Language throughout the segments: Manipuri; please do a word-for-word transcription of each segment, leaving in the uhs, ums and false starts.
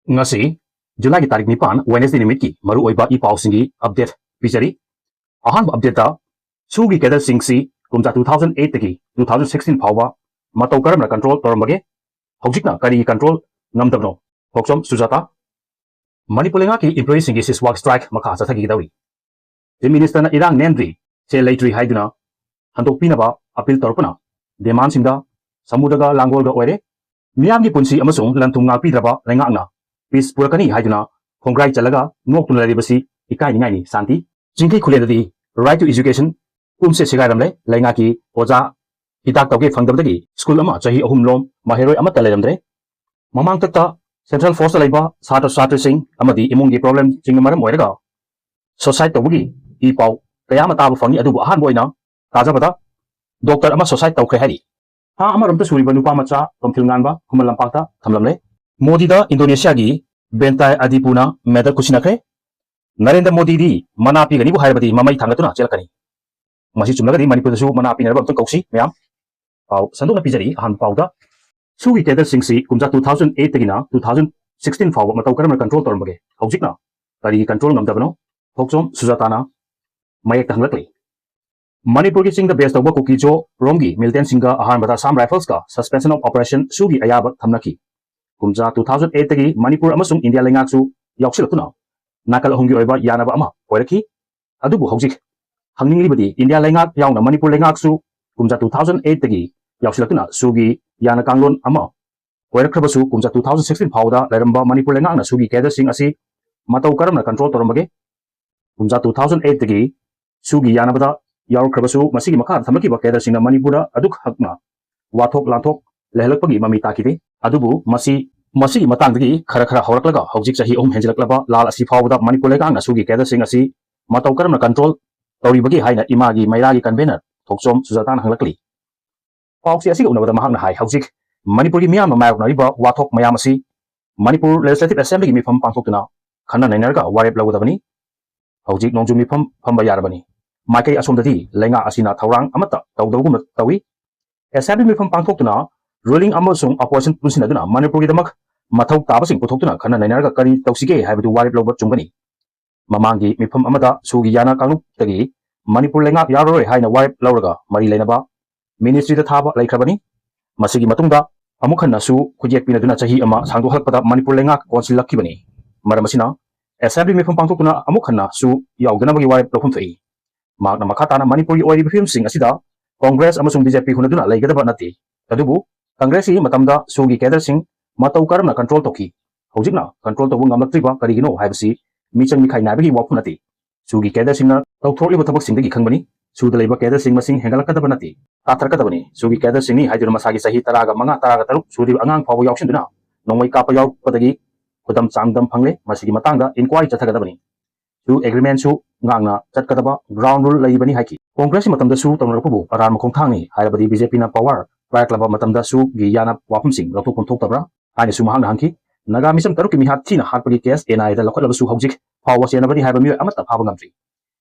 ꯉꯁꯤ ꯖꯨꯂꯥꯏꯒꯤ ꯇꯥꯔꯤꯛ ꯅꯤꯄꯥꯟ, ꯋꯦꯅꯦꯁꯗꯦ ꯅꯨꯃꯤꯠꯀꯤ ꯃꯔꯨꯑꯣꯏꯕ ꯏ ꯄꯥꯎꯁꯤꯡꯒꯤ ꯑꯞꯗꯦꯠ ꯄꯤꯖꯔꯤ꯫ ꯑꯍꯥꯟꯕ ꯑꯞꯗꯦꯠꯇ, ꯁꯨꯒꯤ ꯀꯦꯗꯔꯁꯤꯡꯁꯤ ꯀꯨꯝꯖꯥ two thousand eight ꯇꯒꯤ two thousand sixteen ꯐꯥꯎꯕ ꯃꯇꯧ ꯀꯔꯝꯅ ꯀꯟꯇ꯭ꯔꯣꯜ ꯇꯧꯔꯝꯕꯒꯦ? ꯍꯧꯖꯤꯛꯅ ꯀꯔꯤꯒꯤ ꯀꯟꯇ꯭ꯔꯣꯜ ꯉꯝꯗꯕꯅꯣ? ꯊꯣꯛꯆꯣꯝ ꯁꯨꯖꯥꯇꯥ꯫ ꯃꯅꯤꯄꯨꯔ ꯂꯩꯉꯥꯛꯀꯤ ꯏꯝꯄ꯭ꯂꯣꯌꯤꯁꯤꯡꯒꯤ ꯁꯤꯁꯋꯥꯛ ꯁ꯭ꯇ꯭ꯔꯥꯏꯛ ꯃꯈꯥ ꯆꯠꯊꯈꯤꯒꯗꯧꯔꯤ꯫ ꯆꯤꯐ ꯃꯤꯅꯤꯁꯇꯔꯅ ꯏꯔꯥꯡ ꯅꯦꯝꯗ꯭ꯔꯤ, ꯁꯦꯜ ꯂꯩꯇ꯭ꯔꯤ ꯍꯥꯏꯗꯨꯅ ꯍꯟꯗꯣꯛꯄꯤꯅꯕ ꯑꯄꯤꯜ ꯇꯧꯔꯛꯄꯅ ꯗꯤꯃꯥꯟꯁꯤꯡꯗ ꯁꯃꯨꯗ꯭ꯔꯒ ꯂꯥꯡꯒꯣꯜꯒ ꯑꯣꯏꯔꯦ꯫ ꯃꯤꯌꯥꯝꯒꯤ ꯄꯨꯟꯁꯤ ꯑꯃꯁꯨꯡ ꯂꯟ ꯊꯨꯝ ꯉꯥꯛꯄꯤꯗ꯭ꯔꯕ ꯂꯩꯉꯥꯛꯅ ꯄꯤꯁ ꯄꯨꯔꯛꯀꯅꯤ ꯍꯥꯏꯗꯨꯅ ꯈꯣꯡꯒ꯭ꯔꯥꯏ ꯆꯜꯂꯒ ꯅꯣꯛꯇꯨꯅ ꯂꯩꯔꯤꯕꯁꯤ ꯏꯀꯥꯏꯅꯤꯡꯉꯥꯏꯅꯤ꯫ ꯁꯥꯟꯇꯤ꯫ ꯆꯤꯡꯈꯩ ꯈꯨꯂꯦꯟꯗꯗꯤ Right to Education ꯀꯨꯝꯁꯦ ꯁꯤꯒꯥꯏꯔꯝꯂꯦ꯫ ꯂꯩꯉꯥꯛꯀꯤ ꯑꯣꯖꯥ ꯍꯤꯗꯥꯛ ꯇꯧꯒꯦ ꯐꯪꯗꯕꯗꯒꯤ ꯁ꯭ꯀꯨꯜ ꯑꯃ ꯆꯍꯤ ꯑꯍꯨꯝ ꯂꯣꯝ ꯃꯍꯩꯔꯣꯏ ꯑꯃꯠꯇ ꯂꯩꯔꯝꯗ꯭ꯔꯦ꯫ ꯃꯃꯥꯡꯊꯛꯇ ꯁꯦꯟꯇ꯭ꯔꯦꯜ ꯐꯣꯔꯁꯇ ꯂꯩꯕ ꯁꯥꯇ꯭ꯔ ꯁꯥꯇ꯭ꯔꯤꯁꯤꯡ ꯑꯃꯗꯤ ꯏꯃꯨꯡꯒꯤ ꯄ꯭ꯔꯣꯕ꯭ꯂꯦꯝꯁꯤꯡꯅ ꯃꯔꯝ ꯑꯣꯏꯔꯒ ꯁꯨꯁꯥꯏꯗ ꯇꯧꯕꯒꯤ ꯏ ꯄꯥꯎ ꯀꯌꯥ ꯑꯃ ꯇꯥꯕ ꯐꯪꯏ꯫ ꯑꯗꯨꯕꯨ ꯑꯍꯥꯟꯕ ꯑꯣꯏꯅ ꯇꯥꯖꯕꯗ ꯗꯣꯛꯇꯔ ꯑꯃ ꯁꯨꯁꯥꯏꯗ ꯇꯧꯈ꯭ꯔꯦ ꯍꯥꯏꯔꯤ꯫ ꯊꯥ ꯑꯃꯔꯣꯝꯇ ꯁꯨꯔꯤꯕ ꯅꯨꯄꯥ ꯃꯆꯥ ꯇꯣꯝꯊꯤꯜ ꯉꯥꯟꯕ ꯈꯨꯃꯟ ꯂꯝꯄꯥꯛꯇ ꯊꯝꯂꯝꯂꯦ꯫ ꯃꯣꯗꯤꯗ ꯏꯟꯗꯣꯅꯦꯁꯤꯌꯥꯒꯤ ꯕꯦꯟꯇꯥꯏ ꯑꯗꯤꯄꯨꯅ ꯃꯦꯗꯜ ꯈꯨꯠꯁꯤꯟꯅꯈ꯭ꯔꯦ꯫ ꯅꯔꯦꯟꯗ꯭ꯔ ꯃꯣꯗꯤꯗꯤ ꯃꯅꯥ ꯄꯤꯒꯅꯤꯕꯨ ꯍꯥꯏꯔꯕꯗꯤ ꯃꯃꯩ ꯊꯥꯡꯒꯠꯇꯨꯅ ꯆꯦꯜꯂꯛꯀꯅꯤ꯫ ꯃꯁꯤ ꯆꯨꯝꯂꯒꯗꯤ ꯃꯅꯤꯄꯨꯔꯗꯁꯨ ꯃꯅꯥ ꯄꯤꯅꯅꯕ ꯑꯝꯇꯪ ꯀꯧꯁꯤ ꯃꯌꯥꯝ꯫ ꯄꯥꯎ ꯁꯟꯗꯣꯛꯅ ꯄꯤꯖꯔꯤ꯫ ꯑꯍꯥꯟꯕ ꯄꯥꯎꯗ, ꯁꯨꯒꯤ ꯀꯦꯗꯔꯁꯤꯡꯁꯤ ꯀꯨꯝꯖꯥ two thousand eight ꯇꯒꯤꯅ two thousand sixteen ꯐꯥꯎꯕ ꯃꯇꯧ ꯀꯔꯝꯅ ꯀꯟꯇ꯭ꯔꯣꯜ ꯇꯧꯔꯝꯕꯒꯦ? ꯍꯧꯖꯤꯛꯅ ꯀꯔꯤꯒꯤ ꯀꯟꯇ꯭ꯔꯣꯜ ꯉꯝꯗꯕꯅꯣ? ꯊꯣꯛꯆꯣꯝ ꯁꯨꯖꯥꯇꯥꯅ ꯃꯌꯦꯛꯇ ꯍꯪꯂꯛꯂꯤ꯫ ꯃꯅꯤꯄꯨꯔꯒꯤ ꯆꯤꯡꯗ ꯕꯦꯁ ꯇꯧꯕ ꯀꯨꯀꯤꯖꯣ ꯔꯣꯝꯒꯤ ꯃꯤꯂꯤꯇꯦꯟꯁꯤꯡꯒ ꯑꯍꯥꯟꯕꯗ ꯑꯁꯥꯝ ꯔꯥꯏꯐꯜꯁꯀ Suspension of Operation ꯁꯨꯒꯤ ꯑꯌꯥꯕ ꯊꯝꯅꯈꯤ꯫ ꯀꯨꯝꯖꯥ two thousand eight ꯇꯒꯤ ꯃꯅꯤꯄꯨꯔ ꯑꯃꯁꯨꯡ ꯏꯟꯗꯤꯌꯥ ꯂꯩꯉꯥꯛꯁꯨ ꯌꯥꯎꯁꯤꯜꯂꯛꯇꯨꯅ ꯅꯥꯀꯜ ꯑꯍꯨꯝꯒꯤ ꯑꯣꯏꯕ ꯌꯥꯅꯕ ꯑꯃ ꯑꯣꯏꯔꯛꯈꯤ꯫ ꯑꯗꯨꯕꯨ ꯍꯧꯖꯤꯛ ꯍꯪꯅꯤꯡꯂꯤꯕꯗꯤ ꯏꯟꯗꯤꯌꯥ ꯂꯩꯉꯥꯛ ꯌꯥꯎꯅ ꯃꯅꯤꯄꯨꯔ ꯂꯩꯉꯥꯛꯁꯨ ꯀꯨꯝꯖꯥ two thousand eight ꯇꯒꯤ ꯌꯥꯎꯁꯤꯜꯂꯛꯇꯨꯅ ꯁꯨꯒꯤ ꯌꯥꯅ ꯀꯥꯡꯂꯣꯟ ꯑꯃ ꯑꯣꯏꯔꯛꯈ꯭ꯔꯕꯁꯨ ꯀꯨꯝꯖꯥ two thousand sixteen ꯐꯥꯎꯕꯗ ꯂꯩꯔꯝꯕ ꯃꯅꯤꯄꯨꯔ ꯂꯩꯉꯥꯛꯅ ꯁꯨꯒꯤ ꯀꯦꯗꯔꯁꯤꯡ ꯑꯁꯤ ꯃꯇꯧ ꯀꯔꯝꯅ ꯀꯟꯇ꯭ꯔꯣꯜ ꯇꯧꯔꯝꯕꯒꯦ? ꯀꯨꯝꯖꯥ two thousand eight ꯇꯒꯤ ꯁꯨꯒꯤ ꯌꯥꯅꯕꯗ ꯌꯥꯎꯔꯛꯈ꯭ꯔꯕꯁꯨ ꯃꯁꯤꯒꯤ ꯃꯈꯥꯗ ꯊꯝꯂꯛꯈꯤꯕ ꯀꯦꯗꯔꯁꯤꯡꯅ ꯃꯅꯤꯄꯨꯔꯗ ꯑꯗꯨꯈꯛꯅ ꯋꯥꯊꯣꯛ ꯂꯥꯟꯊꯣꯛ ꯂꯩꯍꯜꯂꯛꯄꯒꯤ ꯃꯃꯤ ꯇꯥꯈꯤꯗꯦ꯫ ꯑꯗꯨꯕꯨ ꯃꯁꯤ, ꯃꯁꯤꯒꯤ ꯃꯇꯥꯡꯗꯒꯤ ꯈꯔ ꯈꯔ ꯍꯧꯔꯛꯂꯒ ꯍꯧꯖꯤꯛ ꯆꯍꯤ ꯑꯍꯨꯝ ꯍꯦꯟꯖꯤꯜꯂꯛꯂꯕ ꯂꯥꯜ ꯑꯁꯤ ꯐꯥꯎꯕꯗ ꯃꯅꯤꯄꯨꯔ ꯂꯩꯉꯥꯛꯅ ꯁꯨꯒꯤ ꯀꯦꯗꯔꯁꯤꯡ ꯑꯁꯤ ꯃꯇꯧ ꯀꯔꯝꯅ ꯀꯟꯇ꯭ꯔꯣꯜ ꯇꯧꯔꯤꯕꯒꯦ ꯍꯥꯏꯅ ꯏꯃꯥꯒꯤ ꯃꯩꯔꯥꯒꯤ ꯀꯟꯚꯦꯅꯔ ꯊꯣꯛꯆꯣꯝ ꯁꯨꯖꯥꯇꯥꯅ ꯍꯪꯂꯛꯂꯤ꯫ ꯄꯥꯎꯆꯦ ꯑꯁꯤꯒ ꯎꯅꯕꯗ ꯃꯍꯥꯛꯅ ꯍꯥꯏ, ꯍꯧꯖꯤꯛ ꯃꯅꯤꯄꯨꯔꯒꯤ ꯃꯤꯌꯥꯝꯅ ꯃꯥꯌꯣꯛꯅꯔꯤꯕ ꯋꯥꯊꯣꯛ ꯃꯌꯥꯝ ꯑꯁꯤ ꯃꯅꯤꯄꯨꯔ ꯂꯦꯖꯤꯁꯂꯦꯇꯤꯚ ꯑꯦꯁꯦꯝꯕ꯭ꯂꯤꯒꯤ ꯃꯤꯐꯝ ꯄꯥꯡꯊꯣꯛꯇꯨꯅ ꯈꯟꯅ ꯅꯩꯅꯔꯒ ꯋꯥꯔꯦꯞ ꯂꯧꯒꯗꯕꯅꯤ꯫ ꯍꯧꯖꯤꯛ ꯅꯣꯡꯖꯨ ꯃꯤꯐꯝ ꯐꯝꯕ ꯌꯥꯔꯕꯅꯤ꯫ ꯃꯥꯏꯀꯩ ꯑꯁꯣꯝꯗꯗꯤ ꯂꯩꯉꯥꯛ ꯑꯁꯤꯅ ꯊꯧꯔꯥꯡ ꯑꯃꯠꯇ ꯇꯧꯗꯕꯒꯨꯝꯅ ꯇꯧꯏ꯫ ꯑꯦꯁꯦꯝꯕ꯭ꯂꯤ ꯃꯤꯐꯝ ꯄꯥꯡꯊꯣꯛꯇꯨꯅ ꯔꯨꯂꯤꯡ ꯑꯃꯁꯨꯡ ꯑꯣꯄꯣꯖꯤꯁꯟ ꯄꯨꯟꯁꯤꯟꯅꯗꯨꯅ ꯃꯅꯤꯄꯨꯔꯒꯤꯗꯃꯛ ꯃꯊꯧ ꯇꯥꯕꯁꯤꯡ ꯄꯨꯊꯣꯛꯇꯨꯅ ꯈꯟꯅ ꯅꯩꯅꯔꯒ ꯀꯔꯤ ꯇꯧꯁꯤꯒꯦ ꯍꯥꯏꯕꯗꯨ ꯋꯥꯔꯦꯞ ꯂꯧꯕ ꯆꯨꯝꯒꯅꯤ꯫ ꯃꯃꯥꯡꯒꯤ ꯃꯤꯐꯝ ꯑꯃꯗ ꯁꯨꯒꯤ ꯌꯥꯅ ꯀꯥꯡꯂꯨꯞꯇꯒꯤ ꯃꯅꯤꯄꯨꯔ ꯂꯩꯉꯥꯛ ꯌꯥꯎꯔꯔꯣꯏ ꯍꯥꯏꯅ ꯋꯥꯔꯦꯞ ꯂꯧꯔꯒ ꯃꯔꯤ ꯂꯩꯅꯕ ꯃꯤꯅꯤꯁꯇ꯭ꯔꯤꯗ ꯊꯥꯕ ꯂꯩꯈ꯭ꯔꯕꯅꯤ꯫ ꯃꯁꯤꯒꯤ ꯃꯇꯨꯡꯗ ꯑꯃꯨꯛ ꯍꯟꯅꯁꯨ ꯈꯨꯠꯌꯦꯛ ꯄꯤꯅꯗꯨꯅ ꯆꯍꯤ ꯑꯃ ꯁꯥꯡꯗꯣꯛꯍꯜꯂꯛꯄꯗ ꯃꯅꯤꯄꯨꯔ ꯂꯩꯉꯥꯛ ꯀꯣꯟꯁꯤꯜꯂꯛꯈꯤꯕꯅꯤ꯫ ꯃꯔꯝ ꯑꯁꯤꯅ ꯑꯦꯁꯦꯝꯕ꯭ꯂꯤ ꯃꯤꯐꯝ ꯄꯥꯡꯊꯣꯛꯇꯨꯅ ꯑꯃꯨꯛ ꯍꯟꯅꯁꯨ ꯌꯥꯎꯗꯅꯕꯒꯤ ꯋꯥꯔꯦꯞ ꯂꯧꯐꯝ ꯊꯣꯛꯏ꯫ ꯃꯍꯥꯛꯅ ꯃꯈꯥ ꯇꯥꯅ ꯃꯅꯤꯄꯨꯔꯒꯤ ꯑꯣꯏꯔꯤꯕ ꯐꯤꯕꯝꯁꯤꯡ ꯑꯁꯤꯗ ꯀꯣꯡꯒ꯭ꯔꯦꯁ ꯑꯃꯁꯨꯡ ꯕꯤ ꯖꯦ ꯄꯤ ꯍꯨꯟꯅꯗꯨꯅ ꯂꯩꯒꯗꯕ ꯅꯠꯇꯦ꯫ ꯑꯗꯨꯕꯨ ꯀꯪꯒ꯭ꯔꯦꯁꯀꯤ ꯃꯇꯝꯗ ꯁꯨꯒꯤ ꯀꯦꯗꯔꯁꯤꯡ ꯃꯇꯧ ꯀꯔꯝꯅ ꯀꯟꯇ꯭ꯔꯣꯜ ꯇꯧꯈꯤ? ꯍꯧꯖꯤꯛꯅ ꯀꯟꯇ꯭ꯔꯣꯜ ꯇꯧꯕ ꯉꯝꯂꯛꯇ꯭ꯔꯤꯕ ꯀꯔꯤꯒꯤꯅꯣ ꯍꯥꯏꯕꯁꯤ ꯃꯤꯆꯪ ꯃꯤꯈꯥꯏ ꯅꯥꯏꯕꯒꯤ ꯋꯥꯐꯝ ꯅꯠꯇꯦ꯫ ꯁꯨꯒꯤ ꯀꯦꯗꯔꯁꯤꯡꯅ ꯇꯧꯊꯣꯔꯛꯂꯤꯕ ꯊꯕꯛꯁꯤꯡꯗꯒꯤ ꯈꯪꯕꯅꯤ꯫ ꯁꯨꯗ ꯂꯩꯕ ꯀꯦꯗꯔꯁꯤꯡ ꯃꯁꯤꯡ ꯍꯦꯟꯒꯠꯂꯛꯀꯗꯕ ꯅꯠꯇꯦ, ꯇꯥꯊꯔꯛꯀꯗꯕꯅꯤ꯫ ꯁꯨꯒꯤ ꯀꯦꯗꯔꯁꯤꯡꯅꯤ ꯍꯥꯏꯗꯨꯅ ꯃꯁꯥꯒꯤ ꯆꯍꯤ ꯇꯔꯥꯒ ꯃꯉꯥ, ꯇꯔꯥꯒ ꯇꯔꯨꯛ ꯁꯨꯔꯤꯕ ꯑꯉꯥꯡ ꯐꯥꯎꯕ ꯌꯥꯎꯁꯤꯟꯗꯨꯅ ꯅꯣꯡꯃꯩ ꯀꯥꯞꯄ ꯌꯥꯎꯔꯛꯄꯗꯒꯤ ꯈꯨꯗꯝ ꯆꯥꯡꯗꯝ ꯐꯪꯂꯦ꯫ ꯃꯁꯤꯒꯤ ꯃꯇꯥꯡꯗ ꯏꯟꯀ꯭ꯋꯥꯏꯔꯤ ꯆꯠꯊꯒꯗꯕꯅꯤ꯫ ꯁꯨ ꯑꯦꯒ꯭ꯔꯤꯃꯦꯟꯁꯨ ꯉꯥꯛꯅ ꯆꯠꯀꯗꯕ ꯒ꯭ꯔꯥꯎꯟ ꯔꯨꯜ ꯂꯩꯕꯅꯤ ꯍꯥꯏꯈꯤ꯫ ꯀꯣꯡꯒ꯭ꯔꯦꯁꯀꯤ ꯃꯇꯝꯗꯁꯨ ꯇꯧꯅꯔꯛꯄꯕꯨ ꯑꯔꯥꯟꯕ ꯈꯣꯡꯊꯥꯡꯅꯤ ꯍꯥꯏꯔꯕꯗꯤ ꯕꯤ ꯖꯦ ꯄꯤꯅ ꯄꯋꯥꯔ ꯄꯥꯏꯔꯛꯂꯕ ꯃꯇꯝꯗ ꯁꯨꯒꯤ ꯌꯥꯅ ꯋꯥꯐꯝꯁꯤꯡ ꯂꯧꯊꯣꯛꯐꯝ ꯊꯣꯛꯇꯕ꯭ꯔꯥ ꯍꯥꯏꯅꯁꯨ ꯃꯍꯥꯛꯅ ꯍꯪꯈꯤ꯫ ꯅꯥꯒꯥ ꯃꯤꯆꯝ ꯇꯔꯨꯛꯀꯤ ꯃꯤꯍꯥꯠ ꯊꯤꯅ ꯍꯥꯠꯄꯒꯤ ꯀꯦꯁ ꯑꯦꯟ ꯑꯥꯏ ꯑꯦꯗ ꯂꯧꯈꯠꯂꯕꯁꯨ ꯍꯧꯖꯤꯛ ꯐꯥꯎꯕ ꯆꯦꯟꯅꯕꯗꯤ ꯍꯥꯏꯕ ꯃꯤꯑꯣꯏ ꯑꯃꯠꯇ ꯐꯥꯕ ꯉꯝꯗ꯭ꯔꯤ꯫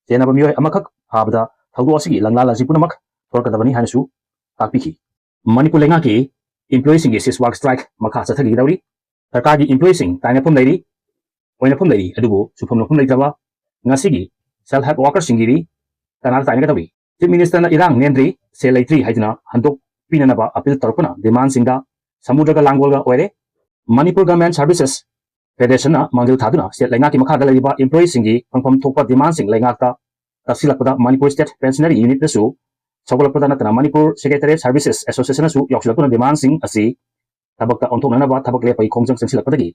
ꯆꯦꯟꯅꯕ ꯃꯤꯑꯣꯏ ꯑꯃꯈꯛ ꯐꯥꯕꯗ ꯊꯧꯗꯣꯛ ꯑꯁꯤꯒꯤ ꯂꯪꯂꯥ ꯂꯥꯟꯖꯤ ꯄꯨꯝꯅꯃꯛ ꯊꯣꯔꯛꯀꯗꯕꯅꯤ ꯍꯥꯏꯅꯁꯨ ꯇꯥꯛꯄꯤꯈꯤ꯫ ꯃꯅꯤꯄꯨꯔ ꯂꯩꯉꯥꯛꯀꯤ ꯏꯝꯄ꯭ꯂꯣꯌꯤꯁꯤꯡꯒꯤ ꯁꯤꯁ ꯋꯥꯛ ꯁ꯭ꯇ꯭ꯔꯥꯏꯛ ꯃꯈꯥ ꯆꯠꯊꯈꯤꯒꯗꯧꯔꯤ꯫ ꯁꯔꯀꯥꯔꯒꯤ ꯏꯝꯄ꯭ꯂꯣꯌꯤꯁꯤꯡ ꯇꯥꯏꯅꯐꯝ ꯂꯩꯔꯤ, ꯑꯣꯏꯅꯐꯝ ꯂꯩꯔꯤ, ꯑꯗꯨꯕꯨ ꯁꯨꯐꯝ ꯅꯣꯝꯐꯝ ꯂꯩꯇ꯭ꯔꯕ ꯉꯁꯤꯒꯤ ꯁꯦꯜꯐ ꯍꯦꯜꯞ ꯋꯥꯔꯀꯔꯁꯤꯡꯒꯤꯗꯤ ꯀꯅꯥꯗ ꯇꯥꯏꯅꯒꯗꯧꯔꯤ? ꯆꯤꯐ ꯃꯤꯅꯤꯁꯇꯔꯅ ꯏꯔꯥꯡ ꯅꯦꯝꯗ꯭ꯔꯤ, ꯁꯦꯜ ꯂꯩꯇ꯭ꯔꯤ ꯍꯥꯏꯗꯨꯅ ꯍꯟꯗꯣꯛꯄꯤꯅꯅꯕ ꯑꯄꯤꯜ ꯇꯧꯔꯛꯄꯅ ꯗꯤꯃꯥꯟꯁꯤꯡꯗ ꯁꯃꯨꯗ꯭ꯔꯒ ꯂꯥꯡꯒꯣꯜꯒ ꯑꯣꯏꯔꯦ꯫ ꯃꯅꯤꯄꯨꯔ ꯒꯚꯔꯟꯃꯦꯟꯠ ꯁꯔꯚꯤꯁꯦꯁ ꯐꯦꯗꯔꯦꯁꯟꯅ ꯃꯥꯡꯖꯤꯜ ꯊꯥꯗꯨꯅ ꯁ꯭ꯇꯦꯠ ꯂꯩꯉꯥꯛꯀꯤ ꯃꯈꯥꯗ ꯂꯩꯔꯤꯕ ꯏꯝꯄ꯭ꯂꯣꯌꯤꯁꯤꯡꯒꯤ ꯐꯪꯐꯝ ꯊꯣꯛꯄ ꯗꯤꯃꯥꯟꯁꯤꯡ ꯂꯩꯉꯥꯛꯇ ꯇꯛꯁꯤꯜꯂꯛꯄꯗ ꯃꯅꯤꯄꯨꯔ ꯁ꯭ꯇꯦꯠ ꯄꯦꯟꯁꯅꯔꯤ ꯌꯨꯅꯤꯠꯅꯁꯨ ꯁꯧꯒꯠꯂꯛꯄꯗ ꯅꯠꯇꯅ ꯃꯅꯤꯄꯨꯔ ꯁꯦꯀ꯭ꯔꯦꯇꯔꯤꯌꯦꯠ ꯁꯔꯚꯤꯁꯦꯁ ꯑꯦꯁꯣꯁꯤꯌꯦꯁꯟꯅꯁꯨ ꯌꯥꯎꯁꯤꯜꯂꯛꯇꯨꯅ ꯗꯤꯃꯥꯟꯁꯤꯡ ꯑꯁꯤ ꯊꯕꯛꯇ ꯑꯣꯟꯊꯣꯛꯅꯅꯕ ꯊꯕꯛ ꯂꯦꯞꯄꯒꯤ ꯈꯣꯡꯖꯪ ꯆꯪꯁꯤꯜꯂꯛꯄꯗꯒꯤ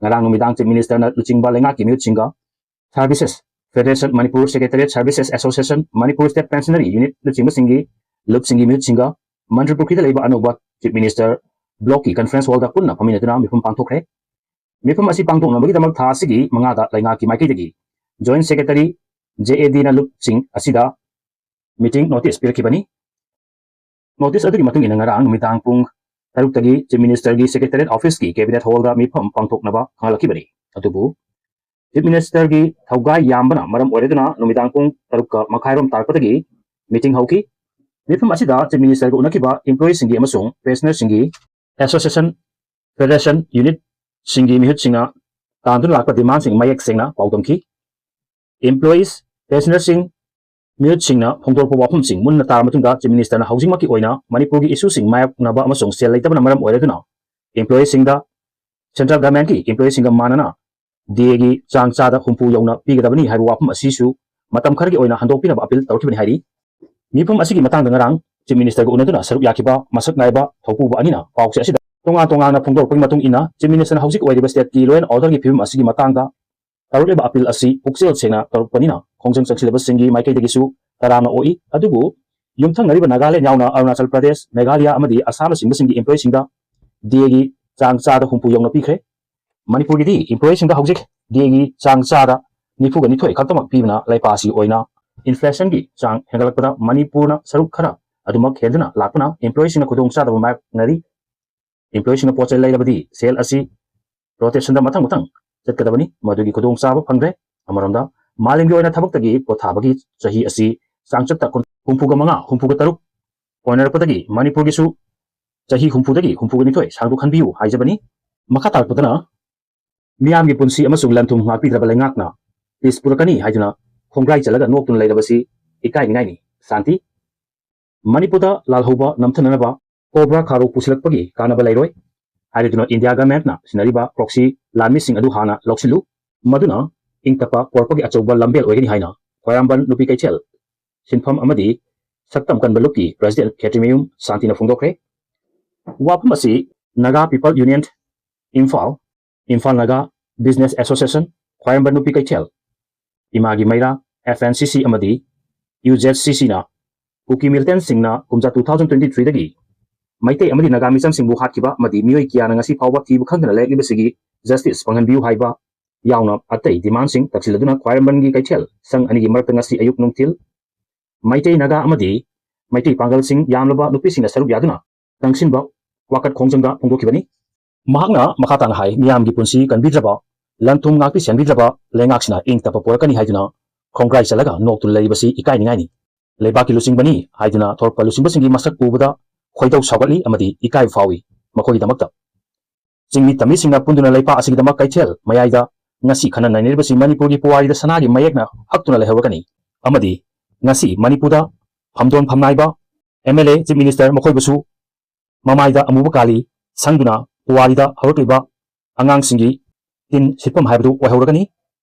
ꯉꯔꯥꯡ ꯅꯨꯃꯤꯗꯥꯡ ꯆꯤꯐ ꯃꯤꯅꯤꯁꯇꯔꯅ ꯂꯨꯆꯤꯡꯕ ꯂꯩꯉꯥꯛꯀꯤ ꯃꯤꯍꯨꯠꯁꯤꯡꯒ services federation, Manipur secretariat services association, Manipur state ꯄꯦꯟꯁꯅꯔꯤ ꯌꯨꯅꯤꯠꯅꯆꯤꯡꯕꯁꯤꯡꯒꯤ ꯂꯨꯞꯁꯤꯡꯒꯤ ꯃꯤꯍꯨꯠꯁꯤꯡꯒ ꯃꯟꯇ꯭ꯔꯤ ꯄꯨꯈ꯭ꯔꯤꯗ ꯂꯩꯕ ꯑꯅꯧꯕ ꯆꯤꯐ ꯃꯤꯅꯤꯁꯇꯔ ꯕ꯭ꯂꯣꯛꯀꯤ ꯀꯟꯐ꯭ꯔꯦꯟꯁ ꯍꯣꯜꯗ ꯄꯨꯟꯅ ꯐꯝꯃꯤꯟꯅꯗꯨꯅ ꯃꯤꯐꯝ ꯄꯥꯡꯊꯣꯛꯈ꯭ꯔꯦ꯫ ꯃꯤꯐꯝ ꯑꯁꯤ ꯄꯥꯡꯊꯣꯛꯅꯕꯒꯤꯗꯃꯛ ꯊꯥ ꯑꯁꯤꯒꯤ ꯃꯉꯥꯗ ꯂꯩꯉꯥꯛꯀꯤ ꯃꯥꯏꯀꯩꯗꯒꯤ ꯖꯣꯏꯟꯠ ꯁꯦꯀ꯭ꯔꯦꯇꯔꯤ ꯖꯦ ꯑꯦ ꯗꯤꯅ ꯂꯨꯞꯁꯤꯡ ꯑꯁꯤꯗ ꯃꯤꯇꯤꯡ ꯅꯣꯇꯤꯁ ꯄꯤꯔꯛꯈꯤꯕꯅꯤ꯫ ꯅꯣꯇꯤꯁ ꯑꯗꯨꯒꯤ ꯃꯇꯨꯡ ꯏꯟꯅ ꯉꯔꯥꯡ ꯅꯨꯃꯤꯗꯥꯡ ꯄꯨꯡ ꯇꯔꯨꯛꯇꯒꯤ ꯆꯤꯐ ꯃꯤꯅꯤꯁꯇꯔꯒꯤ ꯁꯦꯀ꯭ꯔꯦꯇꯔꯤꯌꯦꯠ ꯑꯣꯐꯤꯁꯀꯤ ꯀꯦꯕꯤꯅꯦꯠ ꯍꯣꯜꯗ ꯃꯤꯐꯝ ꯄꯥꯡꯊꯣꯛꯅꯕ ꯈꯪꯍꯜꯂꯛꯈꯤꯕꯅꯤ꯫ ꯑꯗꯨꯕꯨ ꯆꯤꯐ ꯃꯤꯅꯤꯁꯇꯔꯒꯤ ꯊꯧꯒꯥꯏ ꯌꯥꯝꯕꯅ ꯃꯔꯝ ꯑꯣꯏꯔꯗꯨꯅ ꯅꯨꯃꯤꯗꯥꯡ ꯄꯨꯡ ꯇꯔꯨꯛꯀ ꯃꯈꯥꯏꯔꯣꯝ ꯇꯥꯔꯛꯄꯗꯒꯤ ꯃꯤꯇꯤꯡ ꯍꯧꯈꯤ꯫ ꯃꯤꯐꯝ ꯑꯁꯤꯗ Chief Minister ꯒ ꯎꯅꯈꯤꯕ employee ꯁꯤꯡꯒꯤ ꯑꯃꯁꯨꯡ pensioner ꯁꯤꯡꯒꯤ association, federation unit ꯁꯤꯡꯒꯤ ꯃꯤꯍꯨꯠꯁꯤꯡꯅ ꯇꯥꯟꯗꯨꯅ ꯂꯥꯛꯄ demand ꯁꯤꯡ ꯃꯌꯦꯛ ꯁꯦꯡꯅ ꯄꯥꯎꯗꯝꯈꯤ꯫ Employees, pensioner ꯁꯤꯡ, ꯃꯤꯍꯨꯠꯁꯤꯡꯅ ꯐꯣꯡꯗꯣꯔꯛꯄ ꯋꯥꯐꯝꯁꯤꯡ ꯃꯨꯟꯅ ꯇꯥꯔꯕ ꯃꯇꯨꯡꯗ Chief Minister ꯅ ꯍꯧꯖꯤꯛꯃꯛꯀꯤ ꯑꯣꯏꯅ ꯃꯅꯤꯄꯨꯔꯒꯤ issue ꯁꯤꯡ ꯃꯥꯌꯣꯛꯅꯕ ꯑꯃꯁꯨꯡ ꯁꯦꯜ ꯂꯩꯇꯕꯅ ꯃꯔꯝ ꯑꯣꯏꯔꯗꯨꯅ employee ꯁꯤꯡꯗ central government ꯀꯤ employee ꯁꯤꯡꯒ ꯃꯥꯟꯅꯅ D A ꯒꯤ ꯆꯥꯡ ꯆꯥꯗ ꯍꯨꯝꯐꯨ ꯌꯧꯅ ꯄꯤꯒꯗꯕꯅꯤ ꯍꯥꯏꯕ ꯋꯥꯐꯝ ꯑꯁꯤꯁꯨ ꯃꯇꯝ ꯈꯔꯒꯤ ꯑꯣꯏꯅ ꯍꯟꯗꯣꯛꯄꯤꯅꯕ appeal ꯇꯧꯔꯛꯈꯤꯕꯅꯤ ꯍꯥꯏꯔꯤ꯫ ꯃꯤꯐꯝ ꯑꯁꯤꯒꯤ ꯃꯇꯥꯡꯗ ꯉꯔꯥꯡ Chief Minister ꯒ ꯎꯅꯗꯨꯅ ꯁꯔꯨꯛ ꯌꯥꯈꯤꯕ ꯃꯁꯛ ꯅꯥꯏꯕ ꯊꯧꯄꯨꯕ ꯑꯅꯤꯅ ꯄꯥꯎꯆꯦ ꯑꯁꯤꯗ ꯇꯣꯉꯥꯟ ꯇꯣꯉꯥꯟꯅ ꯐꯣꯡꯗꯣꯔꯛꯄꯒꯤ ꯃꯇꯨꯡ ꯏꯟꯅ, Chief Minister ꯅ ꯍꯧꯖꯤꯛ ꯑꯣꯏꯔꯤꯕ state ꯀꯤ law and order ꯒꯤ ꯐꯤꯕꯝ ꯑꯁꯤꯒꯤ ꯃꯇꯥꯡꯗ ꯇꯧꯔꯛꯂꯤꯕ appeal ꯑꯁꯤ ꯄꯨꯛꯆꯦꯜ ꯁꯦꯡꯅ ꯇꯧꯔꯛꯄꯅꯤꯅ ꯈꯣꯡꯖꯪ ꯆꯪꯁꯤꯜꯂꯕꯁꯤꯡꯒꯤ ꯃꯥꯏꯀꯩꯗꯒꯤꯁꯨ ꯇꯔꯥꯝꯅ ꯑꯣꯛꯏ꯫ ꯑꯗꯨꯕꯨ ꯌꯨꯝꯊꯪꯅꯔꯤꯕ ꯅꯥꯒꯥꯂꯦꯟ ꯌꯥꯎꯅ ꯑꯔꯨꯅꯥꯆꯜ ꯄ꯭ꯔꯗꯦꯁ, ꯃꯦꯘꯥꯂꯌꯥ ꯑꯃꯗꯤ ꯑꯁꯥꯝꯅꯆꯤꯡꯕꯁꯤꯡꯒꯤ employee ꯁꯤꯡꯗ D A ꯒꯤ ꯆꯥꯡ ꯆꯥꯗ ꯍꯨꯝꯐꯨ ꯌꯧꯅ ꯄꯤꯈ꯭ꯔꯦ꯫ ꯃꯅꯤꯄꯨꯔꯒꯤꯗꯤ employee ꯁꯤꯡꯗ ꯍꯧꯖꯤꯛ D A ꯒꯤ ꯆꯥꯡ ꯆꯥꯗ ꯅꯤꯐꯨꯒ ꯅꯤꯊꯣꯏ ꯈꯛꯇꯃꯛ ꯄꯤꯕꯅ ꯂꯩꯄꯥꯛ ꯑꯁꯤꯒꯤ ꯑꯣꯏꯅ inflation ꯒꯤ ꯆꯥꯡ ꯍꯦꯟꯒꯠꯂꯛꯄꯗ ꯃꯅꯤꯄꯨꯔꯅ ꯁꯔꯨꯛ ꯈꯔ ꯑꯗꯨꯃꯛ ꯍꯦꯟꯗꯨꯅ ꯂꯥꯛꯄꯅ employee ꯁꯤꯡꯅ ꯈꯨꯗꯣꯡꯆꯥꯗꯕ ꯃꯥꯌꯣꯛꯅꯔꯤ꯫ Employee ꯁꯤꯡꯅ ꯄꯣꯠ ꯆꯩ ꯂꯩꯔꯕꯗꯤ ꯁꯦꯜ ꯑꯁꯤ rotation ꯗ ꯃꯊꯪ ꯃꯊꯪ ꯆꯠꯀꯗꯕꯅꯤ, ꯃꯗꯨꯒꯤ ꯈꯨꯗꯣꯡꯆꯥꯕ ꯐꯪꯗ꯭ꯔꯦ꯫ ꯑꯃꯔꯣꯝꯗ ꯃꯥꯂꯦꯝꯒꯤ ꯑꯣꯏꯅ ꯊꯕꯛꯇꯒꯤ ꯄꯣꯊꯥꯕꯒꯤ ꯆꯍꯤ ꯑꯁꯤ ꯆꯥꯡꯆꯠꯇ ꯀꯨꯟ, ꯍꯨꯝꯐꯨꯒ ꯃꯉꯥ, ꯍꯨꯝꯐꯨꯒ ꯇꯔꯨꯛ ꯑꯣꯏꯅꯔꯛꯄꯗꯒꯤ ꯃꯅꯤꯄꯨꯔꯒꯤꯁꯨ ꯆꯍꯤ ꯍꯨꯝꯐꯨꯗꯒꯤ ꯍꯨꯝꯐꯨꯒ ꯅꯤꯊꯣꯏ ꯁꯥꯡꯗꯣꯛꯍꯟꯕꯤꯌꯨ ꯍꯥꯏꯖꯕꯅꯤ꯫ ꯃꯈꯥ ꯇꯥꯔꯛꯄꯗꯅ ꯃꯤꯌꯥꯝꯒꯤ ꯄꯨꯟꯁꯤ ꯑꯃꯁꯨꯡ ꯂꯟ ꯊꯨꯝ ꯉꯥꯛꯄꯤꯗ꯭ꯔꯕ ꯂꯩꯉꯥꯛꯅ peace ꯄꯨꯔꯛꯀꯅꯤ ꯍꯥꯏꯗꯨꯅ ꯈꯣꯡꯒ꯭ꯔꯥꯏ ꯆꯜꯂꯒ ꯅꯣꯛꯇꯨꯅ ꯂꯩꯔꯕꯁꯤ ꯏꯀꯥꯏꯅꯤꯡꯉꯥꯏꯅꯤ꯫ ꯁꯥꯟꯇꯤ꯫ ꯃꯅꯤꯄꯨꯔꯗ ꯂꯥꯜꯍꯧꯕ ꯅꯝꯊꯅꯅꯕ ꯀꯣꯕ꯭ꯔꯥ ꯈꯥꯔꯣ ꯄꯨꯁꯤꯜꯂꯛꯄꯒꯤ ꯀꯥꯟꯅꯕ ꯂꯩꯔꯣꯏ ꯍꯥꯏꯔꯗꯨꯅ ꯏꯟꯗꯤꯌꯥ government ꯅ ꯁꯤꯟꯅꯔꯤꯕ proxy ꯂꯥꯟꯃꯤꯁꯤꯡ ꯑꯗꯨ ꯍꯥꯟꯅ ꯂꯧꯁꯤꯜꯂꯨ꯫ ꯃꯗꯨꯅ ꯏꯪ ꯇꯞꯄ ꯄꯣꯔꯛꯄꯒꯤ ꯑꯆꯧꯕ ꯂꯝꯕꯦꯜ ꯑꯣꯏꯒꯅꯤ ꯍꯥꯏꯅ ꯈ꯭ꯋꯥꯏꯔꯝꯕꯟ ꯅꯨꯄꯤ ꯀꯩꯊꯦꯜ ꯁꯤꯟꯐꯝ ꯑꯃꯗꯤ ꯁꯛꯇꯝ ꯀꯟꯕ ꯂꯨꯞꯀꯤ president ꯈꯦꯇ꯭ꯔꯤꯃꯌꯨꯝ ꯁꯥꯟꯇꯤꯅ ꯐꯣꯡꯗꯣꯛꯈ꯭ꯔꯦ꯫ ꯋꯥꯐꯝ ꯑꯁꯤ Naga People Union, Imphal, Imphal Naga Business Association, ꯈ꯭ꯋꯥꯏꯔꯝꯕꯟ ꯅꯨꯄꯤ ꯀꯩꯊꯦꯜ, ꯏꯃꯥꯒꯤ ꯃꯩꯔꯥ, F N C C ꯑꯃꯗꯤ U Z C C ꯅ ꯀꯨꯀꯤ militant ꯁꯤꯡꯅ ꯀꯨꯝꯖꯥ two thousand twenty three ꯗꯒꯤ ꯃꯩꯇꯩ ꯑꯃꯗꯤ ꯅꯥꯒꯥ ꯃꯤꯆꯝꯁꯤꯡꯕꯨ ꯍꯥꯠꯈꯤꯕ ꯑꯃꯗꯤ ꯃꯤꯑꯣꯏ ꯀꯌꯥꯅ ꯉꯁꯤ ꯐꯥꯎꯕ ꯊꯤꯕ ꯈꯪꯗꯅ ꯂꯩꯔꯛꯂꯤꯕꯁꯤꯒꯤ justice ꯐꯪꯍꯟꯕꯤꯌꯨ ꯍꯥꯏꯕ ꯌꯥꯎꯅ ꯑꯇꯩ demand ꯁꯤꯡ ꯇꯛꯁꯤꯜꯂꯗꯨꯅ ꯈ꯭ꯋꯥꯏꯔꯝꯕꯟꯒꯤ ꯀꯩꯊꯦꯜ ꯁꯪ ꯑꯅꯤꯒꯤ ꯃꯔꯛꯇ ꯉꯁꯤ ꯑꯌꯨꯛ ꯅꯨꯡꯊꯤꯜ ꯃꯩꯇꯩ ꯅꯥꯒꯥ ꯑꯃꯗꯤ ꯃꯩꯇꯩ ꯄꯥꯡꯒꯜꯁꯤꯡ ꯌꯥꯝꯂꯕ ꯅꯨꯄꯤꯁꯤꯡꯅ ꯁꯔꯨꯛ ꯌꯥꯗꯨꯅ ꯇꯪꯁꯤꯟꯕ ꯋꯥꯀꯠ ꯈꯣꯡꯖꯪꯗ ꯐꯣꯡꯗꯣꯛꯈꯤꯕꯅꯤ꯫ ꯃꯍꯥꯛꯅ ꯃꯈꯥ ꯇꯥꯅ ꯍꯥꯏ, ꯃꯤꯌꯥꯝꯒꯤ ꯄꯨꯟꯁꯤ ꯀꯟꯕꯤꯗ꯭ꯔꯕ, ꯂꯟ ꯊꯨꯝ ꯉꯥꯛꯄꯤ ꯁꯦꯟꯕꯤꯗ꯭ꯔꯕ ꯂꯩꯉꯥꯛꯁꯤꯅ ꯏꯪ ꯇꯞꯄ ꯄꯨꯔꯛꯀꯅꯤ ꯍꯥꯏꯗꯨꯅ ꯈꯣꯡꯒ꯭ꯔꯥꯏ ꯆꯜꯂꯒ ꯅꯣꯛꯇꯨꯅ ꯂꯩꯔꯤꯕꯁꯤ ꯏꯀꯥꯏꯅꯤꯡꯉꯥꯏꯅꯤ꯫ ꯂꯩꯕꯥꯛꯀꯤ ꯂꯨꯆꯤꯡꯕꯅꯤ ꯍꯥꯏꯗꯨꯅ ꯊꯣꯔꯛꯄ ꯂꯨꯆꯤꯡꯕꯁꯤꯡꯒꯤ ꯃꯁꯛ ꯎꯕꯗ ꯈꯣꯏꯗꯧ ꯁꯥꯎꯒꯠꯂꯤ ꯑꯃꯗꯤ ꯏꯀꯥꯏꯕ ꯐꯥꯎꯏ꯫ ꯃꯈꯣꯏꯒꯤꯗꯃꯛꯇ ꯆꯤꯡꯃꯤ ꯇꯝꯃꯤꯁꯤꯡꯅ ꯄꯨꯟꯗꯨꯅ ꯂꯩꯄꯥꯛ ꯑꯁꯤꯒꯤꯗꯃꯛ ꯀꯩꯊꯦꯜ ꯃꯌꯥꯏꯗ ꯉꯁꯤ ꯈꯟꯅ ꯅꯩꯅꯔꯤꯕꯁꯤ ꯃꯅꯤꯄꯨꯔꯒꯤ ꯄꯨꯋꯥꯔꯤꯗ ꯁꯅꯥꯒꯤ ꯃꯌꯦꯛꯅ ꯍꯛꯇꯨꯅ ꯂꯩꯍꯧꯔꯒꯅꯤ ꯑꯃꯗꯤ ꯉꯁꯤ ꯃꯅꯤꯄꯨꯔꯗ ꯐꯝꯗꯣꯟ ꯐꯝꯅꯥꯏꯕ M L A, chief minister ꯃꯈꯣꯏꯕꯨꯁꯨ ꯃꯃꯥꯏꯗ ꯑꯃꯨꯕ ꯀꯥꯂꯤ ꯁꯪꯗꯨꯅ ꯄꯨꯋꯥꯔꯤꯗ ꯍꯧꯔꯛꯂꯤꯕ ꯑꯉꯥꯡꯁꯤꯡꯒꯤ ꯇꯤꯟ ꯁꯤꯠꯐꯝ ꯍꯥꯏꯕꯗꯨ ꯑꯣꯏꯍꯧꯔꯒꯅꯤ꯫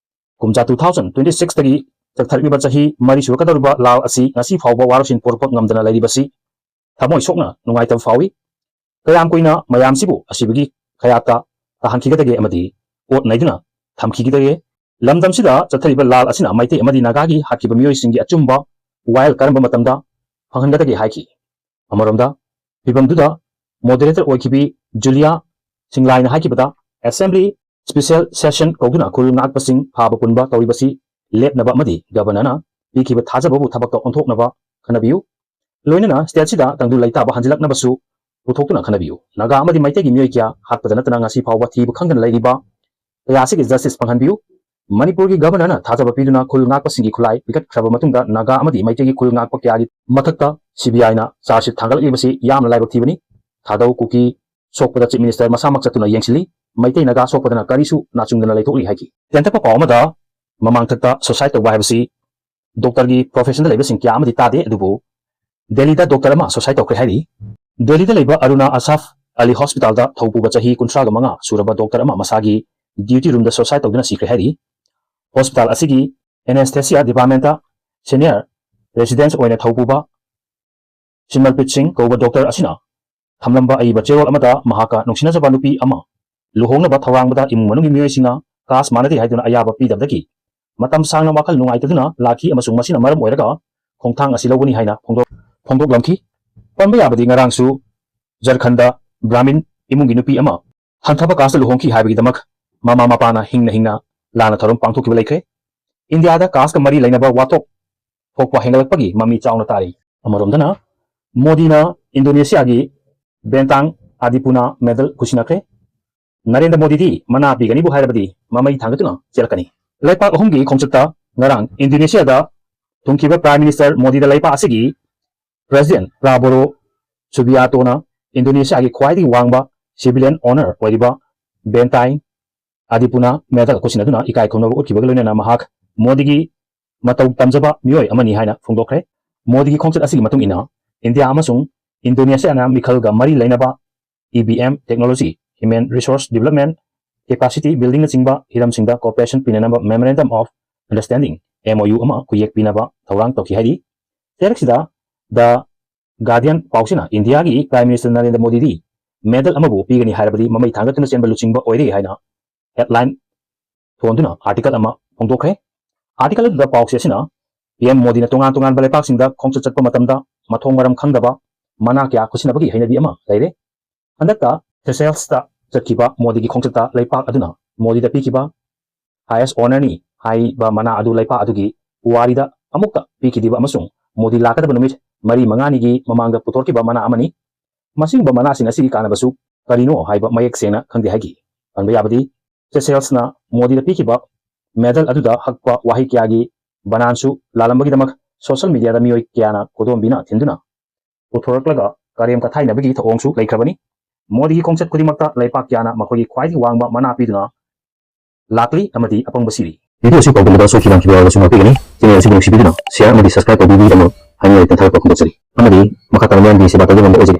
ꯀꯨꯝꯖꯥ two thousand twenty sixꯇꯒꯤ ꯆꯠꯊꯔꯛꯂꯤꯕ ꯆꯍꯤ ꯃꯔꯤ ꯁꯨꯔꯛꯀꯗꯧꯔꯤꯕ ꯂꯥꯜ ꯑꯁꯤ ꯉꯁꯤ ꯐꯥꯎꯕ ꯋꯥꯔꯣꯏꯁꯤꯟ ꯄꯨꯔꯛꯄ ꯉꯝꯗꯅ ꯂꯩꯔꯤꯕꯁꯤ ꯊꯃꯣꯏ ꯁꯣꯛꯅ ꯅꯨꯡꯉꯥꯏꯇꯕ ꯐꯥꯎꯏ꯫ ꯀꯌꯥꯝ ꯀꯨꯏꯅ ꯃꯌꯥꯝꯁꯤꯕꯨ ꯑꯁꯤꯕꯒꯤ ꯀꯌꯥꯠꯇ ꯇꯥꯍꯟꯈꯤꯒꯗꯒꯦ ꯑꯃꯗꯤ ꯑꯣꯠ ꯅꯩꯗꯨꯅ ꯊꯝꯈꯤꯒꯗꯒꯦ? ꯂꯝꯗꯝꯁꯤꯗ ꯆꯠꯊꯔꯤꯕ ꯂꯥꯜ ꯑꯁꯤꯅ ꯃꯩꯇꯩ ꯑꯃꯗꯤ ꯅꯥꯒꯥꯒꯤ ꯍꯥꯠꯈꯤꯕ ꯃꯤꯑꯣꯏꯁꯤꯡꯒꯤ ꯑꯆꯨꯝꯕ ꯋꯥꯌꯦꯜ ꯀꯔꯝꯕ ꯃꯇꯝꯗ ꯐꯪꯍꯟꯒꯗꯒꯦ ꯍꯥꯏꯈꯤ꯫ ꯑꯃꯔꯣꯝꯗ, ꯐꯤꯕꯝꯗꯨꯗ moderator ꯑꯣꯏꯈꯤꯕꯤ ꯖꯨꯂꯤꯌꯥ ꯁꯤꯡꯂꯥꯏꯅ ꯍꯥꯏꯈꯤꯕꯗ, assembly special session ꯀꯧꯗꯨꯅ ꯈꯨꯜ ꯉꯥꯛꯄꯁꯤꯡ ꯐꯥꯕ ꯄꯨꯟꯕ ꯇꯧꯔꯤꯕꯁꯤ ꯂꯦꯞꯅꯕ ꯑꯃꯗꯤ ꯒꯕꯔꯅꯔꯅ ꯄꯤꯈꯤꯕ ꯊꯥꯖꯕꯕꯨ ꯊꯕꯛꯇ ꯑꯣꯟꯊꯣꯛꯅꯕ ꯈꯟꯅꯕꯤꯌꯨ꯫ ꯂꯣꯏꯅꯅ stateꯁꯤꯗ ꯇꯪꯗꯨ ꯂꯩꯇꯥꯕ ꯍꯟꯖꯤꯜꯂꯛꯅꯕꯁꯨ ꯄꯨꯊꯣꯛꯇꯨꯅ ꯈꯟꯅꯕꯤꯌꯨ꯫ ꯅꯥꯒꯥ ꯑꯃꯗꯤ ꯃꯩꯇꯩꯒꯤ ꯃꯤꯑꯣꯏ ꯀꯌꯥ ꯍꯥꯠꯄꯗ ꯅꯠꯇꯅ ꯉꯁꯤ ꯐꯥꯎꯕ ꯊꯤꯕ ꯈꯪꯗꯅ ꯂꯩꯔꯤꯕ ꯀꯌꯥꯁꯤꯒꯤ justice ꯐꯪꯍꯟꯕꯤꯌꯨ꯫ ꯃꯅꯤꯄꯨꯔꯒꯤ ꯒꯕꯔꯅꯔꯅ ꯊꯥꯖꯕ ꯄꯤꯗꯨꯅ ꯈꯨꯜ ꯉꯥꯛꯄꯁꯤꯡꯒꯤ ꯈꯨꯠꯂꯥꯏ ꯄꯤꯈꯠꯈ꯭ꯔꯕ ꯃꯇꯨꯡꯗ ꯅꯥꯒꯥ ꯑꯃꯗꯤ ꯃꯩꯇꯩꯒꯤ ꯈꯨꯜ ꯉꯥꯛꯄ ꯀꯌꯥꯒꯤ ꯃꯊꯛꯇ ꯁꯤ ꯕꯤ ꯑꯥꯏꯅ charge sheet ꯊꯥꯡꯒꯠꯂꯛꯂꯤꯕꯁꯤ ꯌꯥꯝꯅ ꯂꯥꯏꯕꯛ ꯊꯤꯕꯅꯤ꯫ ꯊꯥꯗꯧ ꯀꯨꯀꯤ ꯁꯣꯛꯄꯗ chief minister ꯃꯁꯥꯃꯛ ꯆꯠꯇꯨꯅ ꯌꯦꯡꯁꯤꯜꯂꯤ꯫ ꯃꯩꯇꯩ ꯅꯥꯒꯥ ꯁꯣꯛꯄꯗꯅ ꯀꯔꯤꯁꯨ ꯅꯥꯆꯨꯡꯗꯅ ꯂꯩꯊꯣꯛꯂꯤ ꯍꯥꯏꯈꯤ꯫ ꯇꯦꯟꯇꯛꯄ ꯄꯥꯎ ꯑꯃꯗ, ꯃꯃꯥꯡꯊꯛꯇ suicide ꯇꯧꯕ ꯍꯥꯏꯕꯁꯤ doctorꯒꯤ professionꯗ ꯂꯩꯕꯁꯤꯡ ꯀꯌꯥ ꯑꯃꯗꯤ ꯇꯥꯗꯦ, ꯑꯗꯨꯕꯨ ꯗꯦꯜꯂꯤꯗ doctor ꯑꯃ suicide ꯇꯧꯈ꯭ꯔꯦ ꯍꯥꯏꯔꯤ꯫ ꯗꯦꯜꯂꯤꯗ ꯂꯩꯕ ꯑꯔꯨꯅꯥ ꯑꯁꯥꯐ ꯑꯂꯤ hospitalꯗ ꯊꯧ ꯄꯨꯕ ꯆꯍꯤ ꯀꯨꯟꯊ꯭ꯔꯥꯒ ꯃꯉꯥ ꯁꯨꯔꯕ doctor ꯑꯃ ꯃꯁꯥꯒꯤ duty roomꯗ suicide ꯇꯧꯗꯨꯅ ꯁꯤꯈ꯭ꯔꯦ ꯍꯥꯏꯔꯤ꯫ Hospital ꯑꯁꯤꯒꯤ anesthesia departmentꯇ senior resident ꯑꯣꯏꯅ ꯊꯧ ꯄꯨꯕ ꯁꯤꯃꯔꯄ꯭ꯔꯤꯠ ꯁꯤꯡ ꯀꯧꯕ doctor ꯑꯁꯤꯅ ꯊꯝꯂꯝꯕ ꯑꯏꯕ ꯆꯦꯔꯣꯜ ꯑꯃꯗ ꯃꯍꯥꯛꯀ ꯅꯨꯡꯁꯤꯅꯖꯕ ꯅꯨꯄꯤ ꯑꯃ ꯂꯨꯍꯣꯡꯅꯕ ꯊꯧꯔꯥꯡꯕꯗ ꯏꯃꯨꯡ ꯃꯅꯨꯡꯒꯤ ꯃꯤꯑꯣꯏꯁꯤꯡꯅ caste ꯃꯥꯟꯅꯗꯦ ꯍꯥꯏꯗꯨꯅ ꯑꯌꯥꯕ ꯄꯤꯗꯕꯗꯒꯤ ꯃꯇꯝ ꯁꯥꯡꯅ ꯋꯥꯈꯜ ꯅꯨꯡꯉꯥꯏꯇꯗꯨꯅ ꯂꯥꯛꯈꯤ ꯑꯃꯁꯨꯡ ꯃꯁꯤꯅ ꯃꯔꯝ ꯑꯣꯏꯔꯒ ꯈꯣꯡꯊꯥꯡ ꯑꯁꯤ ꯂꯧꯒꯅꯤ ꯍꯥꯏꯅ ꯐꯣꯡꯗꯣꯛ-, ꯐꯣꯡꯗꯣꯛꯂꯝꯈꯤ꯫ ꯄꯟꯕ ꯌꯥꯕꯗꯤ ꯉꯔꯥꯡꯁꯨ ꯖꯔꯈꯟꯗ ꯕ꯭ꯔꯥꯍꯃꯤꯟ ꯏꯃꯨꯡꯒꯤ ꯅꯨꯄꯤ ꯑꯃ ꯍꯟꯊꯕ casteꯇ ꯂꯨꯍꯣꯡꯈꯤ ꯍꯥꯏꯕꯒꯤꯗꯃꯛ ꯃꯃꯥ ꯃꯄꯥꯅ ꯍꯤꯡꯅ ꯍꯤꯡꯅ ꯂꯥꯟꯅ ꯊꯧꯔꯝ ꯄꯥꯡꯊꯣꯛꯈꯤꯕ ꯂꯩꯈ꯭ꯔꯦ꯫ ꯏꯟꯗꯤꯌꯥꯗ casteꯀ ꯃꯔꯤ ꯂꯩꯅꯕ ꯋꯥꯊꯣꯛ ꯊꯣꯛꯄ ꯍꯦꯟꯒꯠꯂꯛꯄꯒꯤ ꯃꯃꯤ ꯆꯥꯎꯅ ꯇꯥꯔꯤ꯫ ꯑꯃꯔꯣꯝꯗꯅ, ꯃꯣꯗꯤꯅ ꯏꯟꯗꯣꯅꯦꯁꯤꯌꯥꯒꯤ ꯕꯦꯟꯇꯥꯡ ꯑꯥꯗꯤꯄꯨꯅꯥ medal ꯈꯨꯠꯁꯤꯟꯅꯈ꯭ꯔꯦ꯫ ꯅꯔꯦꯟꯗ꯭ꯔ ꯃꯣꯗꯤꯗꯤ ꯃꯅꯥ ꯄꯤꯒꯅꯤꯕꯨ ꯍꯥꯏꯔꯕꯗꯤ ꯃꯃꯩ ꯊꯥꯡꯒꯠꯇꯨꯅ ꯆꯦꯜꯂꯛꯀꯅꯤ꯫ ꯂꯩꯄꯥꯛ ꯑꯍꯨꯝꯒꯤ ꯈꯣꯡꯆꯠꯇ ꯉꯔꯥꯡ ꯏꯟꯗꯣꯅꯦꯁꯤꯌꯥꯗ ꯊꯨꯡꯈꯤꯕ Prime Minister ꯃꯣꯗꯤꯗ ꯂꯩꯄꯥꯛ ꯑꯁꯤꯒꯤ President Prabowo Subianto ꯅ Indonesia ꯒꯤ ꯈ꯭ꯋꯥꯏꯗꯒꯤ ꯋꯥꯡꯕ civilian honour ꯑꯣꯏꯔꯤꯕ Bintang Adipurna Medal ꯈꯨꯠꯁꯤꯟꯅꯗꯨꯅ ꯏꯀꯥꯏ ꯈꯨꯝꯅꯕ ꯎꯠꯈꯤꯕꯒ ꯂꯣꯏꯅꯅ ꯃꯍꯥꯛ ꯃꯣꯗꯤꯒꯤ ꯃꯇꯧ ꯇꯝꯖꯕ ꯃꯤꯑꯣꯏ ꯑꯃꯅꯤ ꯍꯥꯏꯅ ꯐꯣꯡꯗꯣꯛꯈ꯭ꯔꯦ꯫ ꯃꯣꯗꯤꯒꯤ ꯈꯣꯡꯆꯠ ꯑꯁꯤꯒꯤ ꯃꯇꯨꯡ ꯏꯟꯅ ꯏꯟꯗꯤꯌꯥ ꯑꯃꯁꯨꯡ ꯏꯟꯗꯣꯅꯦꯁꯤꯌꯥꯅ ꯃꯤꯈꯜꯒ ꯃꯔꯤ ꯂꯩꯅꯕ E V M technology, human resource development, capacity building ꯅꯆꯤꯡꯕ ꯍꯤꯔꯝꯁꯤꯡꯗ cooperation ꯄꯤꯅꯅꯕ Memorandum of Understanding, M O U, ꯑꯃ ꯈꯨꯌꯦꯛ ꯄꯤꯅꯕ ꯊꯧꯔꯥꯡ ꯇꯧꯈꯤ ꯍꯥꯏꯔꯤ꯫ ꯆꯩꯔꯛꯁꯤꯗ The Guardian ꯄꯥꯎꯁꯤꯅ ꯏꯟꯗꯤꯌꯥꯒꯤ Prime Minister ꯅꯔꯦꯟꯗ꯭ꯔ ꯃꯣꯗꯤꯗꯤ medal ꯑꯃꯕꯨ ꯄꯤꯒꯅꯤ ꯍꯥꯏꯔꯕꯗꯤ ꯃꯃꯩ ꯊꯥꯡꯒꯠꯇꯨꯅ ꯆꯦꯟꯕ ꯂꯨꯆꯤꯡꯕ ꯑꯣꯏꯔꯦ ꯍꯥꯏꯅ headline ꯊꯣꯟꯗꯨꯅ article ꯑꯃ ꯐꯣꯡꯗꯣꯛꯈ꯭ꯔꯦ꯫ Article ꯑꯗꯨꯗ ꯄꯥꯎꯆꯦ ꯑꯁꯤꯅ P M ꯃꯣꯗꯤꯅ ꯇꯣꯉꯥꯟ ꯇꯣꯉꯥꯟꯕ ꯂꯩꯄꯥꯛꯁꯤꯡꯗ ꯈꯣꯡꯆꯠ ꯆꯠꯄ ꯃꯇꯝꯗ ꯃꯊꯣꯡ ꯃꯔꯝ ꯈꯪꯗꯕ ꯃꯅꯥ ꯀꯌꯥ ꯈꯨꯠꯁꯤꯟꯅꯕꯒꯤ ꯍꯩꯅꯕꯤ ꯑꯃ ꯂꯩꯔꯦ꯫ ꯍꯟꯗꯛꯇ Seychellesꯇ ꯆꯠꯈꯤꯕ ꯃꯣꯗꯤꯒꯤ ꯈꯣꯡꯆꯠꯇ ꯂꯩꯄꯥꯛ ꯑꯗꯨꯅ ꯃꯣꯗꯤꯗ ꯄꯤꯈꯤꯕ highest honourꯅꯤ ꯍꯥꯏꯕ ꯃꯅꯥ ꯑꯗꯨ ꯂꯩꯄꯥꯛ ꯑꯗꯨꯒꯤ ꯄꯨꯋꯥꯔꯤꯗ ꯑꯃꯨꯛꯇ ꯄꯤꯈꯤꯗ꯭ꯔꯤꯕ ꯑꯃꯁꯨꯡ ꯃꯣꯗꯤ ꯂꯥꯛꯀꯗꯕ ꯅꯨꯃꯤꯠ ꯃꯔꯤ ꯃꯉꯥꯅꯤꯒꯤ ꯃꯃꯥꯡꯗ ꯄꯨꯊꯣꯛꯈꯤꯕ ꯃꯅꯥ ꯑꯃꯅꯤ꯫ ꯃꯁꯤꯒꯨꯝꯕ ꯃꯅꯥꯁꯤꯡ ꯑꯁꯤꯒꯤ ꯀꯥꯟꯅꯕꯁꯨ ꯀꯔꯤꯅꯣ ꯍꯥꯏꯕ ꯃꯌꯦꯛ ꯁꯦꯡꯅ ꯈꯪꯗꯦ ꯍꯥꯏꯈꯤ꯫ ꯄꯟꯕ ꯌꯥꯕꯗꯤ, Seychellesꯅ ꯃꯣꯗꯤꯗ ꯄꯤꯈꯤꯕ medal ꯑꯗꯨꯗ ꯍꯛꯄ ꯋꯥꯍꯩ ꯀꯌꯥꯒꯤ ꯕꯅꯥꯟꯁꯨ ꯂꯥꯜꯂꯝꯕꯒꯤꯗꯃꯛ social mediaꯗ ꯃꯤꯑꯣꯏ ꯀꯌꯥꯅ ꯈꯨꯗꯣꯝꯕꯤꯅ ꯊꯤꯟꯗꯨꯅ ꯄꯨꯊꯣꯔꯛꯂꯒ ꯀꯔꯦꯝ ꯀꯊꯥꯏꯅꯕꯒꯤ ꯊꯧꯑꯣꯡꯁꯨ ꯂꯩꯈ꯭ꯔꯕꯅꯤ꯫ ꯃꯣꯗꯤꯒꯤ ꯈꯣꯡꯆꯠ ꯈꯨꯗꯤꯡꯃꯛꯇ ꯂꯩꯄꯥꯛ ꯀꯌꯥꯅ ꯃꯈꯣꯏꯒꯤ ꯈ꯭ꯋꯥꯏꯗꯒꯤ ꯋꯥꯡꯕ ꯃꯅꯥ ꯄꯤꯗꯨꯅ ꯂꯥꯛꯂꯤ ꯑꯃꯗꯤ ꯑꯄꯪꯕ ꯁꯤꯔꯤ꯫ Video ꯑꯁꯤ ꯄꯥꯎꯗꯝꯕꯗ ꯁꯣꯏꯈꯤꯕ ꯂꯥꯟꯈꯤꯕ ꯌꯥꯎꯔꯕꯁꯨ ꯉꯥꯛꯄꯤꯒꯅꯤ꯫ Channel ꯑꯁꯤꯕꯨ ꯅꯨꯡꯁꯤꯕꯤꯗꯨꯅ share ꯑꯃꯗꯤ subscribe ꯇꯧꯕꯤꯕꯒꯤꯗꯃꯛ ꯍꯥꯏꯅꯤꯡꯂꯥꯏ ꯇꯦꯟꯊꯥꯔꯛꯄ ꯐꯣꯡꯗꯣꯛꯆꯔꯤ꯫ ꯑꯃꯗꯤ ꯃꯈꯥ ꯇꯥꯅ ꯃꯤꯌꯥꯝꯒꯤ ꯁꯦꯕꯥ ꯇꯧꯕ ꯉꯝꯕ ꯑꯣꯏꯖꯒꯦ꯫